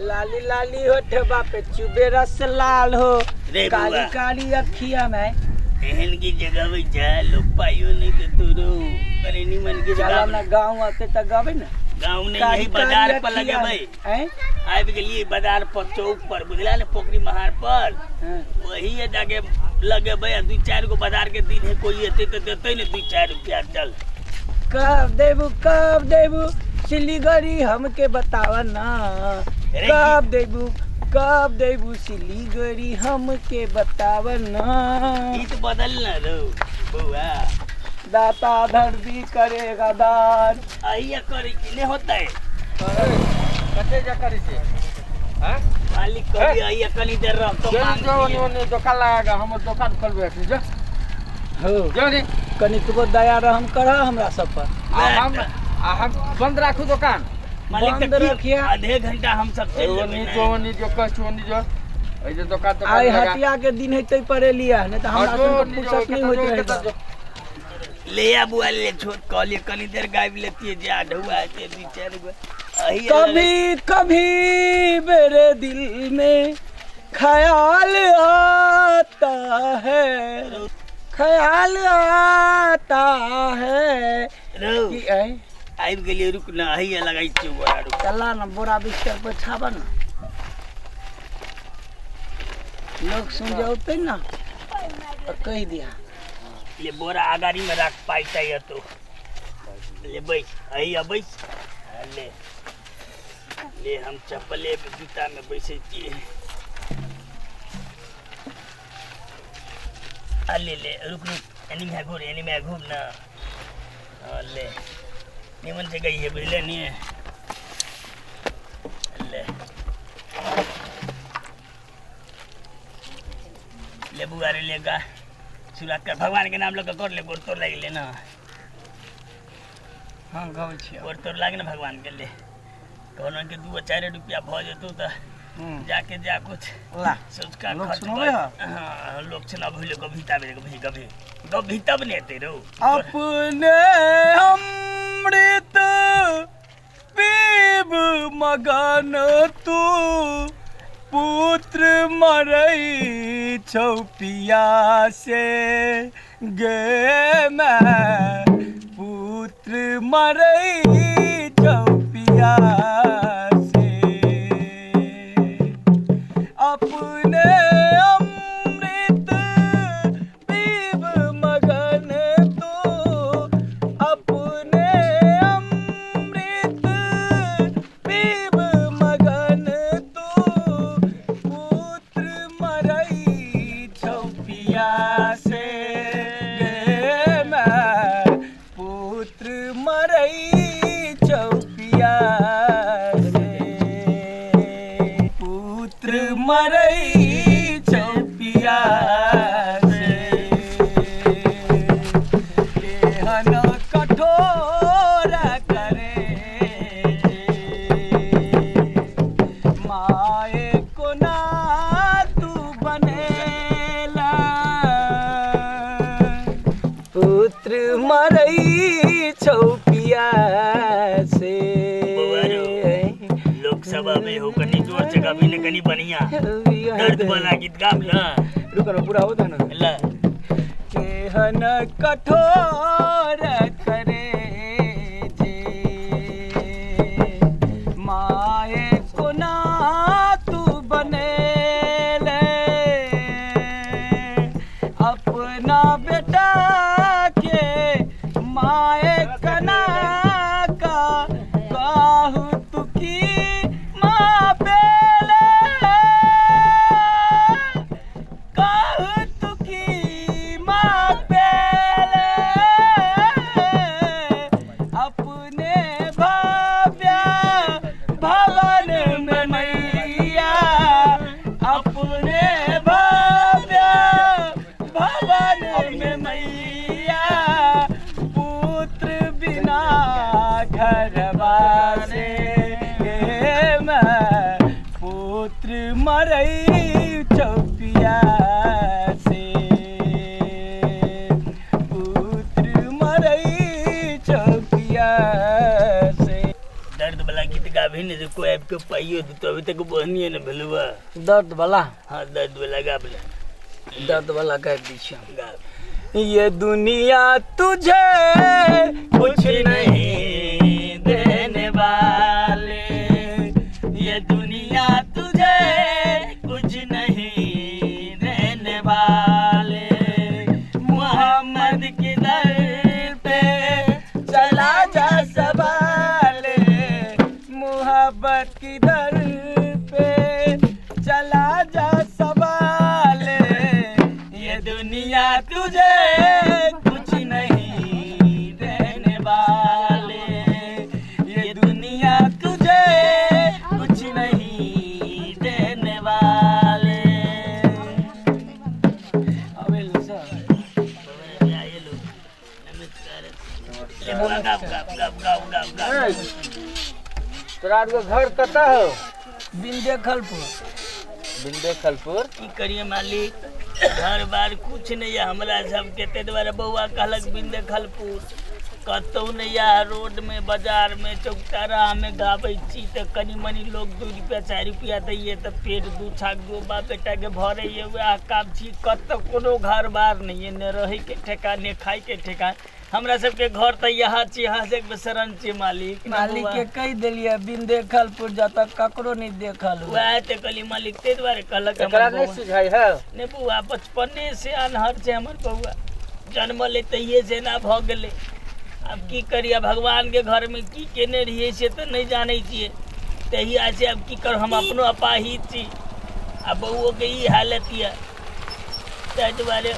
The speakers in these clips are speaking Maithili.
लाली लाली होठ बापे चुबे रस लाल हो। रे काली बउआ। काली अखिया में एहन गीत जे गबै छै लोक पाइयो नहि देतौ रौ। कनि निमन गीत चला गाब। ना गाँव आते तऽ गबे ना। गाँव नहि, कारी यही बाजार कारी पर अखिया लगेबै। में ऐं? आबि गेलियै बाजार पर, चौक पर, बुझला ने, पोखरी महार पर। हाँ। वही है जाके लगेबै आ दू चारि गो बाजार के दिन है, कोई एतै तऽ देतै ने दू चारि रुपया। चल। कब देबू, कब देबू सिलीगुड़ी हमके बताव ना। अरे कब देबू, कब देबू सिलीगुड़ी हमके बताव ना। गीत बदल ना रौ बौआ। दाता धरती करेगा दान। अहिया करै की नहि होतै। कते जा करै छै? हैं? मालिक कभी अहिया कनी देर रह तो जो मांग जो दिए। ओने दुकान लगागा, हमर दुकान खोलबे अखनी, जो। हो। जो रे। कनिकबो दया रहम कर हमरा सब पर। आ हम बंद राखू दुकान। मालिक बंद तऽ की रखिया। आधे घंटा हम सब चलि ओनी जेबै जो ने। ओनी जो कष्ट ओनी जो एहि जे दुकान तोकान आइ लगा। हटिया के दिन है तै पर एलियै, नहीं तऽ हमरा हँ, जो सन ओनी के जो, फुर्सत नहीं कतऽ होइत जो, रहे। कतऽ जो। ले आ बुआ ले, छोट कहलिए कनी देर गाबि लेतियै जे आढुआ हेतै दू चारि गो। अहिया कभी कभी मेरे दिल में ख्याल आता है, ख्याल आता है रौ कि ऐ आबि गेलियै, रुक न, अहिया लगाइ छियौ बोरा, रुक। चला न बोरा बिस्तर पर छाबा न, लोग सुन जौते न तो कह दिया। ले बोरा अगाड़ी में राख, पाइ ताइ हेतौ। ले बैस, अहिया बैस। आ ले ले, हम चप्पले जूता में बैसै छियै। आ ले ले, रुक रुक, एनी में घूर, एनी में घूम ना। हाँ, ले निमन से गई है, बुझले नहीं है। ले ले बुआ रे, ले गा शुरुआत कर, भगवान के नाम लऽ कऽ कर ले। गोर तोर लागि ले ना। हाँ, गबै छियै। गोर तोर लाग ने भगवान के। ले कहलहुँ कि दू चारि रुपया भऽ जेतौ तऽ जाके जा कुछ ला सोचका लोक खर्च सुनबै कर। हाँ, लोक सुनाबै ले कभी ताबे कभी कभी कभी तब ने हेतै रौ। अपने अमृत पीब मगन तू पुत्र मरै छौ पियासे गे मैं, पुत्र मरै छौ पियासे। अपने अमृत पीब मगन तू, अपने अमृत पीब मगन तू पुत्र मरै छौ पियासे गे मैं, पुत्र मरै छौ पियासे, पुत्र मरै छौ पियासे। केहन कठोर करे जे माए कोना तू बनेला, पुत्र मरै छौ पियासे। बौआ रौ, लोक सब अबै हो, कनी जोर से गाबी ने, कनी बढ़िया दर्द वाला गीत गाब ना। रुक ना, पूरा होता ना। ले। केहन कठोर करे जे माए कोना तू बनेले, अपना बेटा के माए कना का कहू तू की माँ बेले, कहू तू की माँ बेले। अपने भव्य भवन में मैया, अपने भव्य भवन में मैया, पुत्र बिना घरवा से मैं, पुत्र मरै चौपिया से, पुत्र मरै चौपिया से। दर्द वाला गीत गाबी ने। ने जे कोइ आबि कऽ पाइयो देतौ, अभी तक बहनिए ने भेलौ। दर्द वाला। हाँ, दर्द वाला गाबि ले। दर्द वाला गाबि दै छियै। गाब। ये दुनिया तुझे कुछ नहीं देने वाले, ये दुनिया तुझे कुछ नहीं देने वाले, मोहम्मद के दर पे चला जा सवाले, मोहब्बत की दर पे चला जा सवाले, ये दुनिया तुझे कुछ नहीं देने वाले, ये दुनिया तुझे कुछ नहीं देने वाले। अबे लो सर। नमस्कार। ले बौआ, गाओ गाओ गाओ गाओ गाओ गाओ। तोरा आरके घर कतऽ हौ? बिंदे खलपुर। बिंदे खलपुर। की करिए मालिक, घर बार कुछ नहीं है हमरा सबके, ताहि दुआरे बौआ कहलक बिंदे खलपुर। कतहु नहि यऽ, रोडमे, बाजारमे, चौक चौराहामे गाबै छी तऽ कनि मनि लोक 2 रुपया 4 रुपया दैए तऽ पेट दू छाक दू बाप बेटाके भरैए, वएह काम छी। कतऽ कोनो घर बार नहि यऽ, ने रहैके ठेकान, ने खाइके ठेकान। हमरा सबके घर तऽ यहाँ छी, यहाँ से शरण छी मालिक। मालिक के कहि देलियै बिंदे खलपुर, जतऽ ककरो नहि देखल हुए। वएह तऽ कहली मालिक, ताहि दुआरे कहलक एकरा हमर नहि बौआ। सुझाइ हौ? ने बौआ, बचपने से अनहर छै हमर बौआ, जन्मलै तहिये से एना भऽ गेलै। आब की करियै, भगवानके घरमे की केने रहियै से तऽ नहि जानै छियै। तहिया से आब की कर, हम अपनो अपाहिज छी आ बौओके ई हालत यऽ, ताहि दुआरे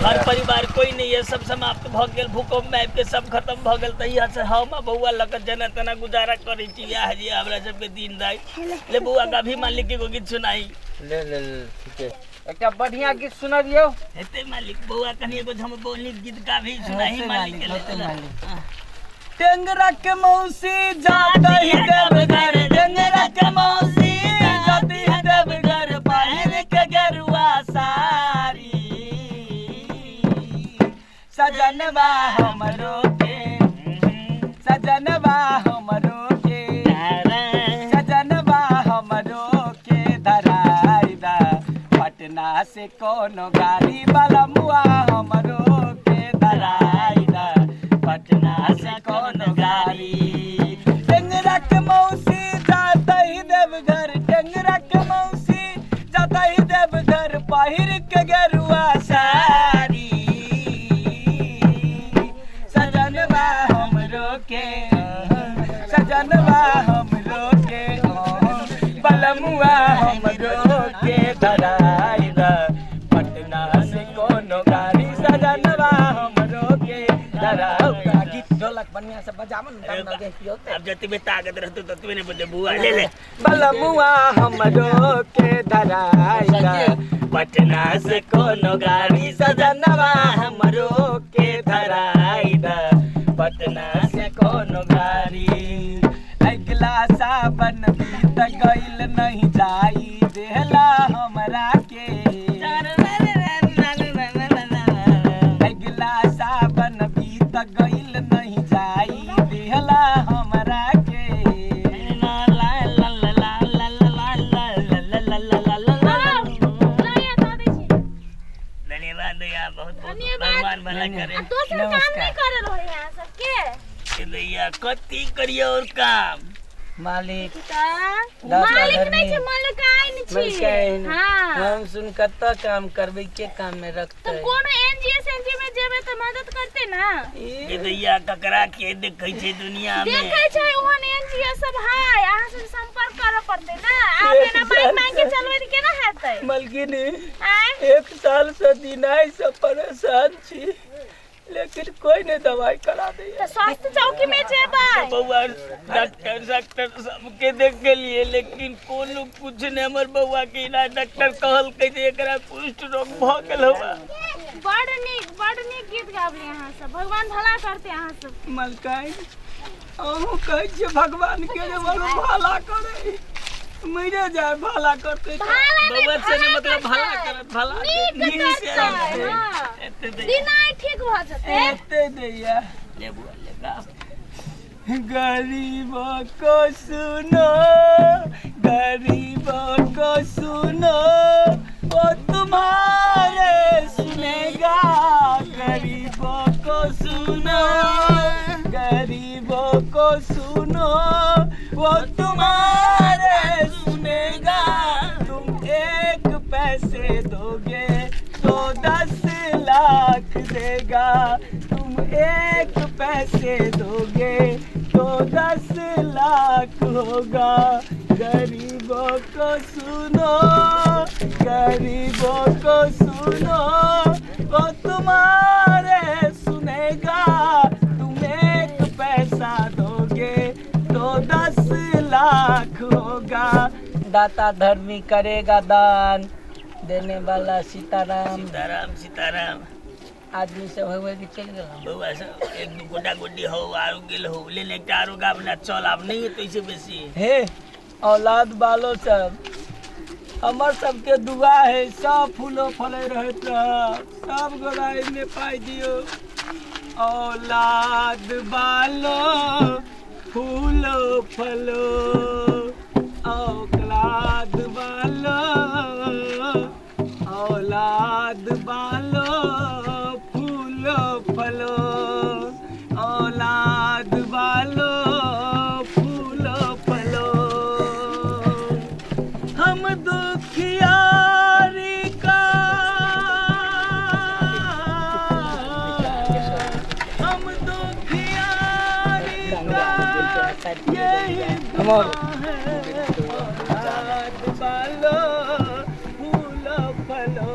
घर परिवार कोइ नहि यऽ, सब समाप्त भऽ गेल। भूकम्पमे आबिके सब खतम भऽ गेल। तहिया से हम आ बौआ लऽ कऽ जेना तेना गुजारा करै छी। इएह जे हमरा सबके दिन राति। ले बौआ, अभी मालिक एगो गीत सुनाई। ले ले ले, ठीके, एकटा बढ़िया गीत सुनबियौ। हेतै मालिक। बौआ, कनि एगो हम बोली गीत गाबी सुनाही। हेतै मालिक के। मालिक, हेतै मालिक। हाँ। टेंगरा के मौसी जाता ही देवघर, टेंगरा के मौसी जाती है देवघर, पहिर के गेरुआ साड़ी, सजनवा हमरो के, सजनवा हमरो के, सजनवा हमरो के धराई दा पटना से कोनो गाड़ी, वाला मुआ हमरो के धराई दा पटना से कोनो गाड़ी। टेंगरा के मौसी जाता ही देवघर, टेंगरा के मौसी जाता ही देवघर, पहिर के गेरुआ साड़ी, सजनवा हमरो के, सजनवा हमरो के, बलमुआ हमरो के धराई दा पटना से कोनो गाड़ी, सजनवा हमरो के धराई। गीत ढोलक बढ़िया से बजावन। आब जतबे ताकत रहतौ ततबे ने बजे। बुआ, ले ले। बलमुआ हमरो के धराई दा पटना से कोनो गाड़ी, सजनवा हमरो के धराई दा पटना से कोनो गाड़ी। अगला सावन बीत गइल, नहीं जाई देहला हमरा के। अगला सावन बीत गइल, नहीं जाई देहला हमरा के। धन्यवाद भैया, बहुत बहुत। धन्यवाद। भगवान भला करे। आ दोसर काम नहीं करे रहे यहाँ सबके? ए भैया, कथी करिए और काम? मालिक। तऽ दाता मालिक धरनी। नहि छै, मलकाइन छी। मलकाइन। हाँ। हम सुन कतऽ काम करबै, के काम में तऽ रखतै? कोनो एनजीओ सेनजीओ में जेबै तऽ मदद करते ना? ए भैया, ककरा के देखै छै दुनिया में? देखै छै, ओहन एनजीओ सब है, अहाँ से संपर्क करऽ पड़तै ना। आप एना मांगि मांगि के चलबै तऽ केना हेतै? मलकिनी। आँय? एक साल से दिनाइ से परेशान छी, लेकिन कोई नहीं दवाई करा दे। तऽ स्वास्थ्य चौकी में जेबै। बौआ, डॉक्टर डॉक्टर सबके देख के लिए, लेकिन कोनो कुछ नहीं। हमर बौआ के इलाज डॉक्टर कहलकै जे एकरा कुष्ठ रोग भऽ गेल हवा। बड़ नीक, बड़ नीक गीत गाबली अहाँ सब। भगवान भला करते अहाँ सब। मलकाइन, अहूँ कहै छियै भगवान के जे बड़ भला करे, मरे जाय भला करते। भला नहि, बौआ से भला मतलब भला करतै। करत, भला नीक नीक से करतै, रहतै। हाँ। एते दैया। दिनाइ ठीक भऽ जेतै। एते दैया। ले बुआ, ले गा। गरीबों को सुनो, गरीबों को सुनो, वो तुम्हारे सुनेगा। गरीबों को सुनो, गरीबों को सुनो, वो तुम्हारे सुनेगा। तुम एक पैसे दोगे तो 10 लाख देगा। तुम एक पैसे दोगे तो 10 लाख होगा। गरीबों को सुनो, गरीबों को सुनो, वो तुम्हारे सुनेगा। तुम एक पैसा दोगे तो 10 लाख होगा। दाता धर्मी करेगा दान, देने वाला सीताराम। सीताराम सीताराम। आदमी सब हुए कि चलि गेल? बौआ सब एक दू गोटा गोटी हो आरो गेल हो ले ले, एकटा आरो गाब ना चल, आब नहीं हेतै से बेसी। हे औलाद बालो सब, हमर सबके दुआ है, सब फूलो फले रहत रह, सब गोलाई में पाई दियो। औलाद बालो फूलो फलो, औलाद बालो, औलाद बालो फूलो फलो, औलाद बालो फूलो फलो। हम दुखियारी का, हम दुखियारी का यही दुआ है, औलाद बालो फूलो फलो,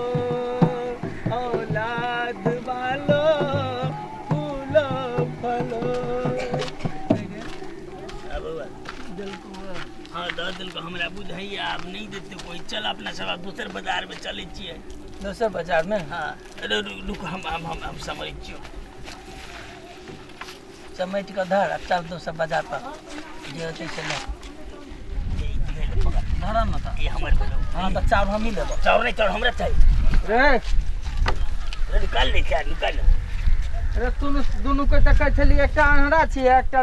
औलाद बालो फूलो फलो। आ बौआ, हाँ, दऽ देलको, हमरा बुझाइए आब नहि देतै कोई। चल, अपना सब आब दोसर बाजार में चलै छियै। दोसर बाजार में? हाँ, अरे रुक, हम हम हम हम समझ छियौ। समेट कऽ धर आ चल दोसर बाजार पर, जे होतै से ले। ये ई ले, पकड़। धर न तऽ। ई हमर भेलौ। हाँ, तऽ चाउर हमही लेबो। चाउर नहि, चाउर हमरा चाही। रे। अरे निकाल ले, चार निकाल। रे, दुनू दुनू के तऽ कहै छलियै, एकटा अन्हरा छियै, एकटा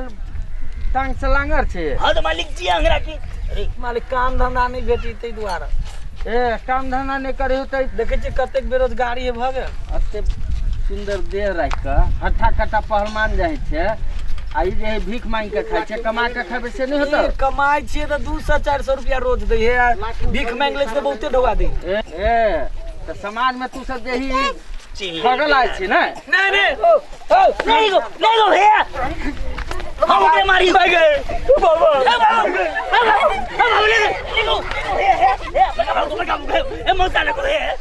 टांग से लांगर छियै। हाँ, तऽ मालिक जी अंगरा की अरे। मालिक, काम धंधा नहि भेटी ताहि दुआरे। ए, काम धंधा नहि करी तऽ देखै छियै कतेक बेरोजगारी भऽ गेल। एते सुन्दर देह राखि कऽ हट्ठा कट्ठा पहलवान जाइ छै आ ई जे है भीख मांगि कऽ खाइ छै। कमा कऽ खेबै से नहि होतौ? ए, कमाइ छियै तऽ 200 400 रुपया रोज दै है, भीख मांगि लै छै तऽ बहुते ढौआ दै। ए ए, तऽ समाज में तू सब जे ही ठगल आयल छी ने? नहि नहि ओ, ओ, नहीं गो, नहीं गो भैया, हम ओकरे मारी भागि बाबा। ए बाबा, ए बाबा, ए बाबा, ले ले गो, ए ए ए, बका बाबू, बका बाबू, ए मौसा लगो, ए।